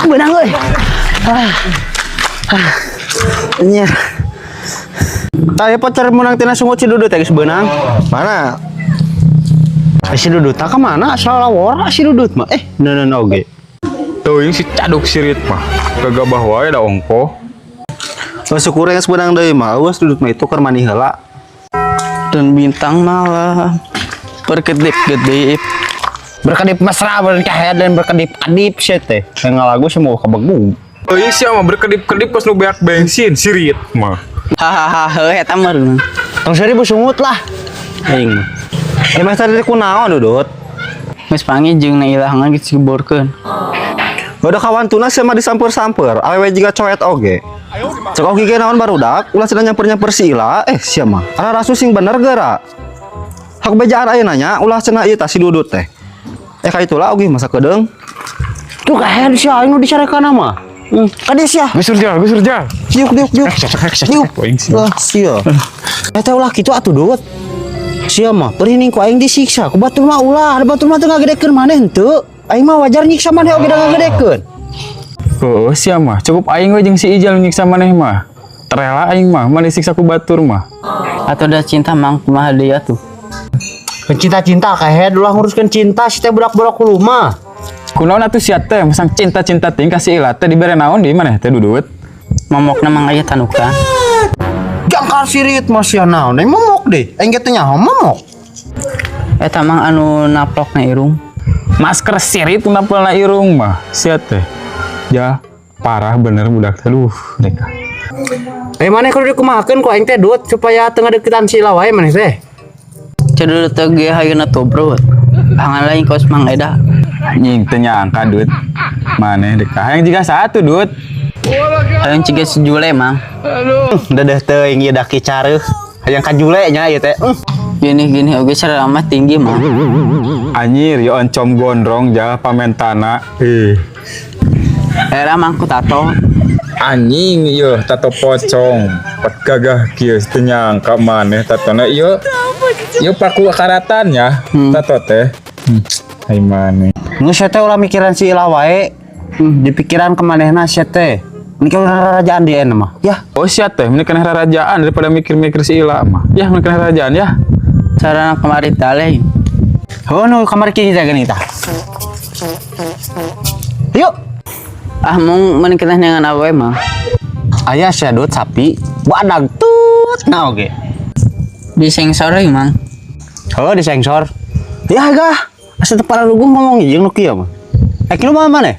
Beunang euy. Ah. Ah. Anjir. Tah, pacar menang tina sungut si Dudut teh geus beunang. Mana? Eh, si Dudut tah kemana? Asal lawora si Dudut mah. Eh, neuneu oge. Teuing si caduk sirit mah. Gagabah wae da ongko. Oh, syukur geus beunang deui mah. Eueus, Dudut mah itu keur mandi heula. Dan bintang malam berkedip-kedip. Berkedip mesra berkahead dan berkedip-kedip sia teh. Yang ngalagu semua kabegu. Teuing sia mah berkedip-kedip pas nu beak bensin sirit mah. Hahaha, heuh eta mah. Tong seribu sungut lah. Aing mah. Eh, mas tadi kunaon, Dudut? Geus panggih jeung na ilangan geus digeborkeun. Udah kawan tuna sia mah disamper-samper, awewe juga coet oge. Cek oge ge naon barudak, ulah cenah nyamper-nyamper si Ila, eh sia mah. Ara rasu sing bener geura. Hak bejaan ayeuna nya, ulah cenah ieu tah si Dudut teh. Eh, ka itulah oge masa kedeung. Tuh kayak si aing nu dicarekan mah. Kade sia. Geus jal, geus jal. Diuk diuk diuk. Diuk. Aing sia. Lah sia. Eh teh ulah kitu atuh, Dut. Sia mah perining ku aing disiksa, ku batur mah ulah, ada batur mah teu ngagedekeun maneh henteu. Aing mah wajar nyiksa maneh oge da ngagedekeun. Heuh, sia mah cukup aing we jeung si Ijal nyiksa maneh mah. Terela aing mah maneh siksa ku batur mah. Atau da cinta mang kumaha deui atuh. Cinta-cinta kahet ulah nguruskeun cinta si teh budak-budak rumah. Kunaon atuh sia teh masang cinta-cinta ting ka si Ila teh dibere naon di maneh teh, Dudut? Momokna mang aya tanukan. Jangkar sirit mah sia naon aing momok deh. Aing ge teu nyaho momok. Eta mang anu naplokna irung. Masker sirit napelna irung mah sia teh. Ya parah bener budak teh, duh deka. Eh, maneh kudu dikumahakeun ku aing teh, Dut, supaya teu ngadeukeutan si Ila wae maneh teh. Cedul teh ge hayeuna tobrot. Angan lain kos Mang Eda. Anjing, teu nyangka, Dut. Maneh deka hayang jiga satu, Dut. Hayang ciga si Jule, Mang. Dedeh teuing ieu daki careuh. Hayang ka Jule nya ieu teh. Gini-gini oge selama tinggi, Mang. Anjir, yo oncom gondrong jah pamentana. Ih. Era mang ku tato. Anjing, ieu tato pocong. Pat gagah kieu, teu nyangka maneh tatona ieu. Ieu paku karatan ya, tato teh. Ai maneh. Geus teh ulah mikiran si Ila wae. Di pikiran ke manehna sia teh. Ini kan rarajaan di mah. Ya, Oh, sia teh mending keneh rarajaan daripada mikir-mikir si Ila mah. Ya mending keneh rarajaan ya. Sarana kamari tale. Oh, nu kamar kini teh geuning tah. Yuk. Ah, mung mending keneh dengan awe mah. Aya sia, Dut, sapi. Badag tut nah oge. Di sensor euy, Mang. Oh, di sensor. Ya gah. Asa teu pararuguh ngomong jeung nu kieu mah. Eh, kieu mah mana?